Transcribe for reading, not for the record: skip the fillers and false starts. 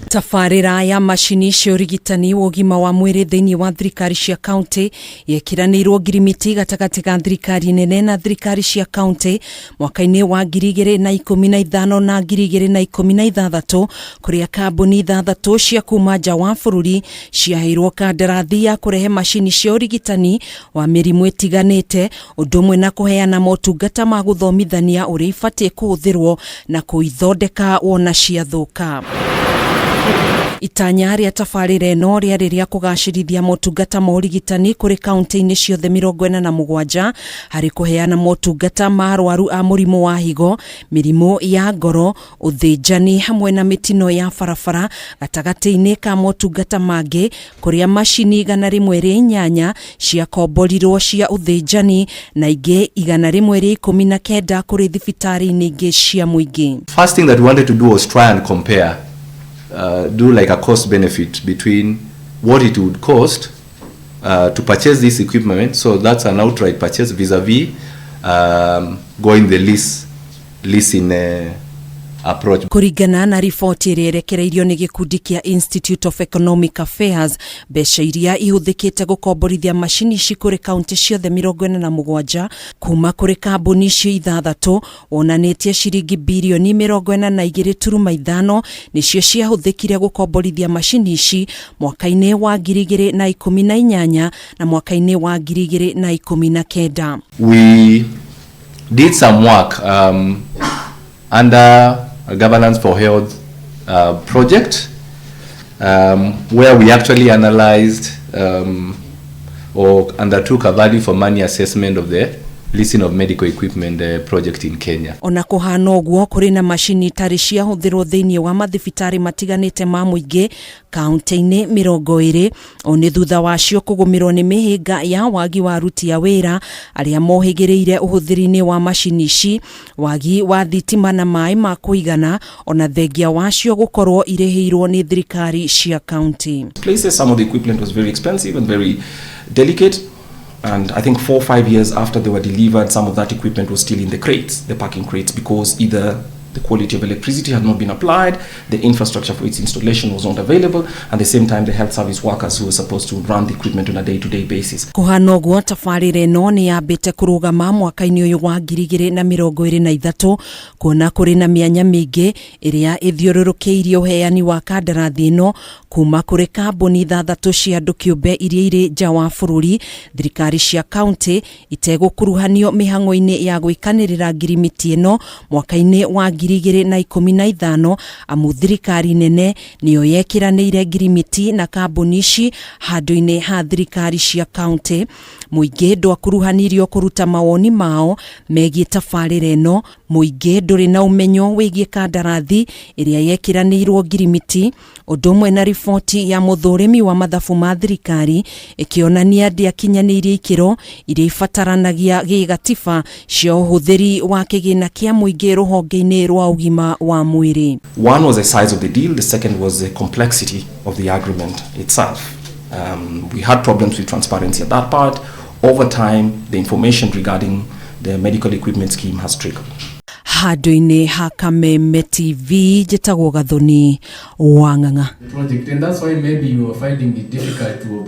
Tabarĩra ya macini cia ũrigitani wa ũgima wa mwĩrĩ thĩinĩ wa thirikari cia kaunti yekiranĩirwo ngirimiti gatagatĩ ga thirikari nene na thirikari cia kaunti mwaka-inĩ wa 2015 na 2016, kũrĩa kambuni ithathatũ cia kuma nja wa bũrũri ciaheirwo kandarathi ya kũrehe macini cia ũrigitani wa mĩrimũ ĩtiganĩte, ũndũ ũmwe na kũheana motungata ma gũthomithania ũrĩa ibatiĩ kũhũthĩrwo na kũithondeka wona ciathũka. Itanya rĩa tabarĩra ĩno rĩarĩ rĩa kũgacĩrithia motungata ma ũrigitani kũrĩ kaunti-inĩ ciothe 47 harĩ kũheana motungata ma arwaru a mũrimũ wa higo, mĩrimũ ya ngoro, ũthĩnjani hamwe na mĩtino ya barabara, gatagatĩ-inĩ ka motungata mangĩ, kũrĩa macini 108 ciakomborirwo cia ũthĩnjani na ingĩ 119 kũrĩ thibitarĩ-inĩ ingĩ cia mũingĩ. First thing that we wanted to do was try and compare, do like a cost benefit between what it would cost to purchase this equipment. So that's an outright purchase vis-a-vis going the leasing approach. Kũringana na riboti ĩrĩa ĩrekereirio nĩ gĩkundi kĩa Institute of Economic Affairs, mbeca iria ihũthĩkĩte gũkomborithia macini ici kũrĩ kaunti ciothe 47 kuma kũrĩ kambuni icio ithathatũ wonanĩtie ciringi birioni 42.5 nĩcio ciahũthĩkire gũkomborithia macini ici mwaka-inĩ wa 2018 na mwaka-inĩ wa 2019. We did some work under a Governance for Health project where we actually analyzed or undertook a value for money assessment of the leasing of medical equipment project in Kenya. Ona kũhana ũguo, kũrĩ na macini itarĩ ciahũthĩrwo thĩinĩ wa mathibitarĩ matiganĩte ma mũingĩ kaunti-inĩ 20, o nĩ thutha wacio kũgũmĩrwo nĩ mĩhĩnga ya wagi wa aruti a wĩra arĩa mohĩgĩrĩire ũhũthĩri-inĩ wa macini ici, wagi wa thitima na maĩ ma kũigana, ona thengia wacio gũkorwo irĩhĩirwo nĩ thirikari cia kaunti. Places, some of the equipment was very expensive and very delicate. And I think 4 or 5 years after they were delivered, some of that equipment was still in the crates, the packing crates, because either the quality of electricity had not been applied, the infrastructure for its installation was not available, and at the same time, the health service workers who were supposed to run the equipment on a day-to-day basis. Kũhana ũguo, tabarĩra ĩno nĩ yambĩte kũrũgama mwaka-inĩ ũyũ wa 2023, kuona kũrĩ na mĩanya mĩingĩ ĩrĩa ĩthiũrũrũkĩirie ũheani wa kandarathi ĩno kuma kũrĩ kambuni ithathatũ cia andũ kĩũmbe iria irĩ nja wa bũrũri, thirikari cia kaunti itegũkuruhanio mĩhang'o-inĩ ya gwĩkanĩrĩra ngirimiti ĩno mwaka-inĩ wa 2015, amu thirikari nene nĩyo yekĩranĩire ngirimiti na kambuni ici handũ-inĩ ha thirikari cia kaunti. Mũingĩ ndwakuruhanirio kũruta mawoni mao megiĩ tabarĩra ĩno. Mũingĩ ndũrĩ na ũmenyo wĩgiĩ kandarathi ĩrĩa yekĩranĩirwo ngirimiti, ũndũ ũmwe na riboti ya mũthũrĩmi wa mathabu ma thirikari ĩkĩonania ndĩakinyanĩirie ikĩro iria ibataranagia gĩgatiba cia ũhũthĩri wa kĩgĩna kĩa mũingĩ rũhonge-inĩ rwa ũgima wa mwĩrĩ. One was the size of the deal, the second was the complexity of the agreement itself. We had problems with transparency at that part. Over time, the information regarding the medical equipment scheme has trickled. Handũ-inĩ ha Kameme TV, njĩtagwo Gathoni wa Ng'ang'a. Project, and that's why maybe you are finding it difficult to